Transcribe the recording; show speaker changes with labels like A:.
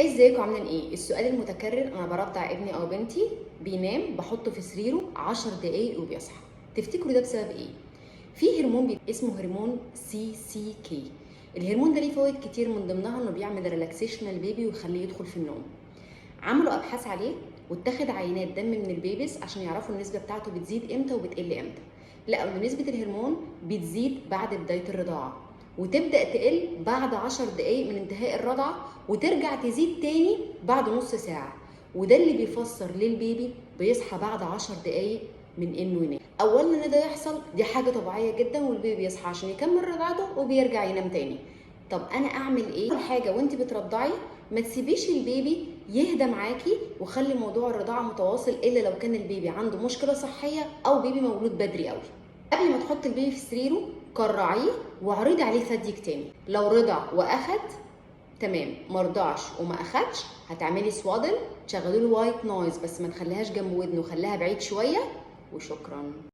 A: ازيكم عاملين ايه؟ السؤال المتكرر: انا برضع ابني او بنتي، بينام، بحطه في سريره 10 دقايق وبيصحى. تفتكروا ده بسبب ايه؟ في هرمون اسمه هرمون CCK. الهرمون ده ليه فوائد كتير، من ضمنها انه بيعمل relaxation لل baby ويخليه يدخل في النوم. عملوا ابحاث عليه واتخذ عينات دم من ال babies عشان يعرفوا النسبة بتاعته بتزيد امتى وبتقل امتى. لقوا ان نسبه الهرمون بتزيد بعد بداية الرضاعة وتبدا تقل بعد 10 دقايق من انتهاء الرضعه، وترجع تزيد تاني بعد نص ساعه. وده اللي بيفسر ليه ال baby بيصحى بعد 10 دقايق من انه ينام. اولا، ان ده يحصل دي حاجة طبيعية جدا، وال baby بيصحى عشان يكمل رضاعته وبيرجع ينام تاني. طب انا اعمل ايه؟ اول حاجه، وانت بترضعي ما تسيبيش ال baby يهدى معاكي، وخلي موضوع الرضاعة متواصل، الا لو كان ال baby عنده مشكلة صحية او baby مولود بدري قوي. قبل ما تحط ال baby في سريره كرعيه واعرضي عليه ثديك تاني. لو رضع واخد تمام، مرضعش وما اخدش هتعملي swaddle، تشغلي له white noise، بس ما تخليهاش جنب ودنه، خليها بعيد شويه. وشكرا.